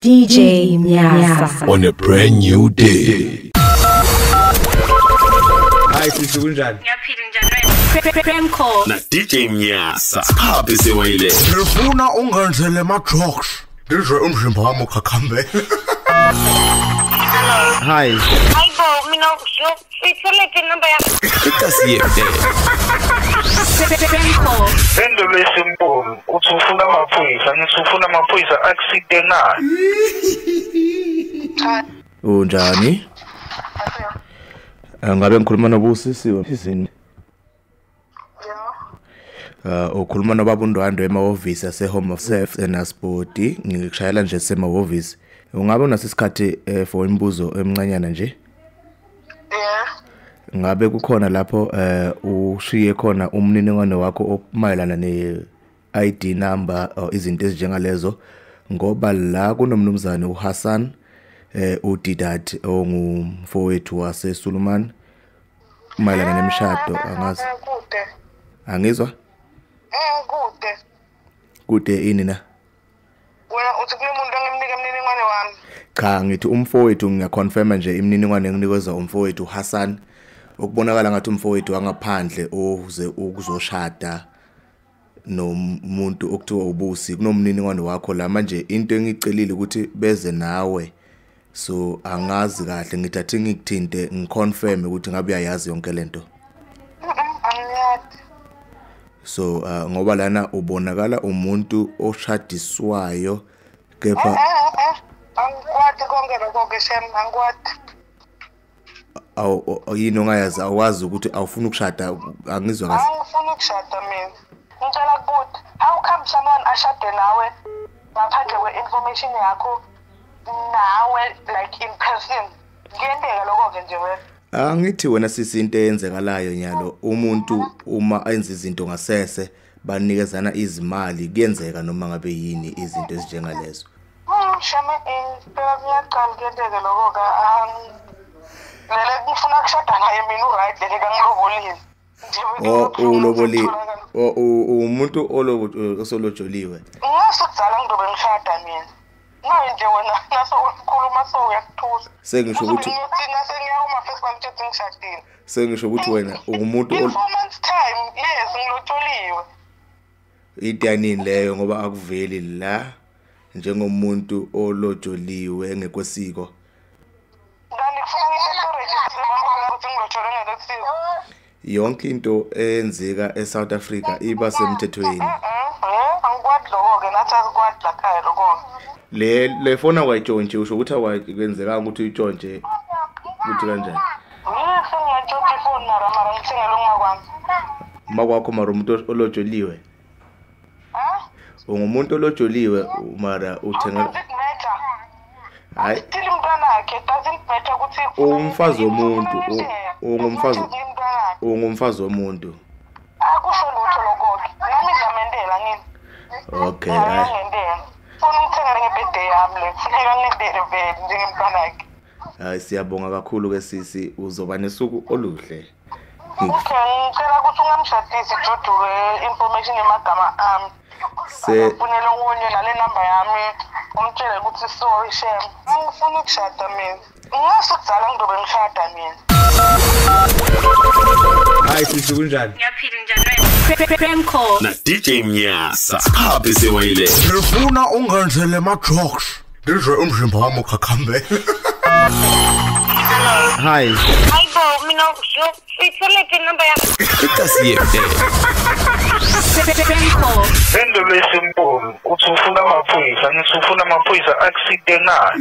DJ Mnyasa on a brand new day. Hi sisi, kunjani? Ngiyaphila, njani wena? Premco na DJ Mnyasa. Sikhaphi sewayile. Ngifuna ungenzele ma drugs. Ngizwe umzimba wami ukhakhambe. Hi. Hayibo, mina uyitholephi inamba yami? Ikasi FM. Premco. Phendula isimpulu uthi ufuna amaphoyisa, ngithi ufuna amaphoyisa akusite na? Unjani? Ngabe ngikhuluma noBusisiwe izini? Yeah. Ukhuluma nobaba uNdwandwe emahhovisi ase Home Affairs eNaspoti. Ngikushayela nje semahhovisi. Ungabe unaso isikhathi for imibuzo emncanyana nje? Yeah. Ngabe kukhona lapho ushiye khona umniningwane wakho omayelana ne ID number or izinto ezinjengalezo, ngoba la kunomnumzane uHassan uDidat ongumfowethu waseSuluman mayelana nemishado. Angazi. Kude. Angizwa? Kude. Kude ini na? Wena uthi kunomuntu ongimnika imininingwane wami? Cha, ngithi umfowethu, ngiyaconfirma nje imininingwane enginikezwa umfowethu Hassan, okubonakala ngathi umfowethu wangaphandle oze ukuzoshada nomuntu okuthiwa uBusi. Kunomniningwane wakho la manje, into engicelile ukuthi beze nawe, so angazi kahle, ngithathe ngikuthinte ngiconfirm ukuthi ngabe uyayazi yonke lento. Angiyazi. So ngoba lana ubonakala umuntu oshadiswayo, kepha angikwati konke lokho ke shem, angikwati. Awu yini ongayazi? Awazi ukuthi awufuni ukushada? Angizwa kahle. Angifuni ukushada mina. Ngicela ukuthi how come someone ashade nawe ngaphandle kwe-information yakho nawe like in person? Kuyenteka lokho ke nje wena? Angithi wena sisi, into eyenzekalayo nyalo, umuntu uma enza izinto ngasese banikezana izimali, kuyenzeka noma ngabe yini izinto ezinjengalezo. Shame impela kuyaqala kuyenteke lokho ka. Lele ngifuna ukushada naye mina, uright lele kangilobolile. Ulobolile umuntu osolojoliwe? Ngasukuzala ngizobe ngishada mina. Naye nje wena naso ukhuluma so uyakuthusa. Sengisho ukuthi ngasengiyahoma first bangitshela ngishadile. Sengisho ukuthi wena ungumuntu in 4 months time, yes, ngilotsholiwe. Idanini leyo, ngoba akuveli la njengomuntu olotsholiwe ngekwesiko. Kanti kufuna ngisho ukuthi ngilotsholiwe ngekwesiko. Yonke into eyenzeka eSouth Africa iba semthethweni. Angikwadi lokho ke, nathi asikwadi la khaya lokho. Le phone awayitshontshe, usho ukuthi awakwenzekanga ukuthi uyitshontshe ukuthi kanjani? Ngiyatshontsha ifoni mara ngithengele uma kwami. Uma kwakho mara umuntu olotsholiwe? Ha? Ungumuntu olotsholiwe mara uthenga. Hayi. Thile umntwana wakhe, doesn't matter ukuthi umfazi womuntu, ungumfazi womuntu. Akusho lutho lokho. Nami ngiyamendela ngini. Okay, hayi. Funa ungithengele ngebirthday yami le. Kufuneka ngilindele vele njengemntwana wakhe. Hayi, siyabonga kakhulu ke sisi, uzoba nesuku oluhle. Okay, ngicela ukuthi ungamshadisi Juduke information yemagama ami. Ufunele okunye nale number yami, umtshele ukuthi sorry shem. Angifuni ukushada mina. Ngasukuzala ngizobe ngishada mina. Hi sisi, kunjani? Ngiyaphila, njani wena? Premco na DJ Mnyasa. Sikhaphi sewayile. Ngifuna ungenzele ma drugs. Ngizwe umzimba wami ukhakhambe. Hi. Hayibo, mina uyitholephi inamba yami? Ikasi FM. Premco. Phendula isimpulu uthi ufuna amaphoyisa, ngithi ufuna amaphoyisa akusite na?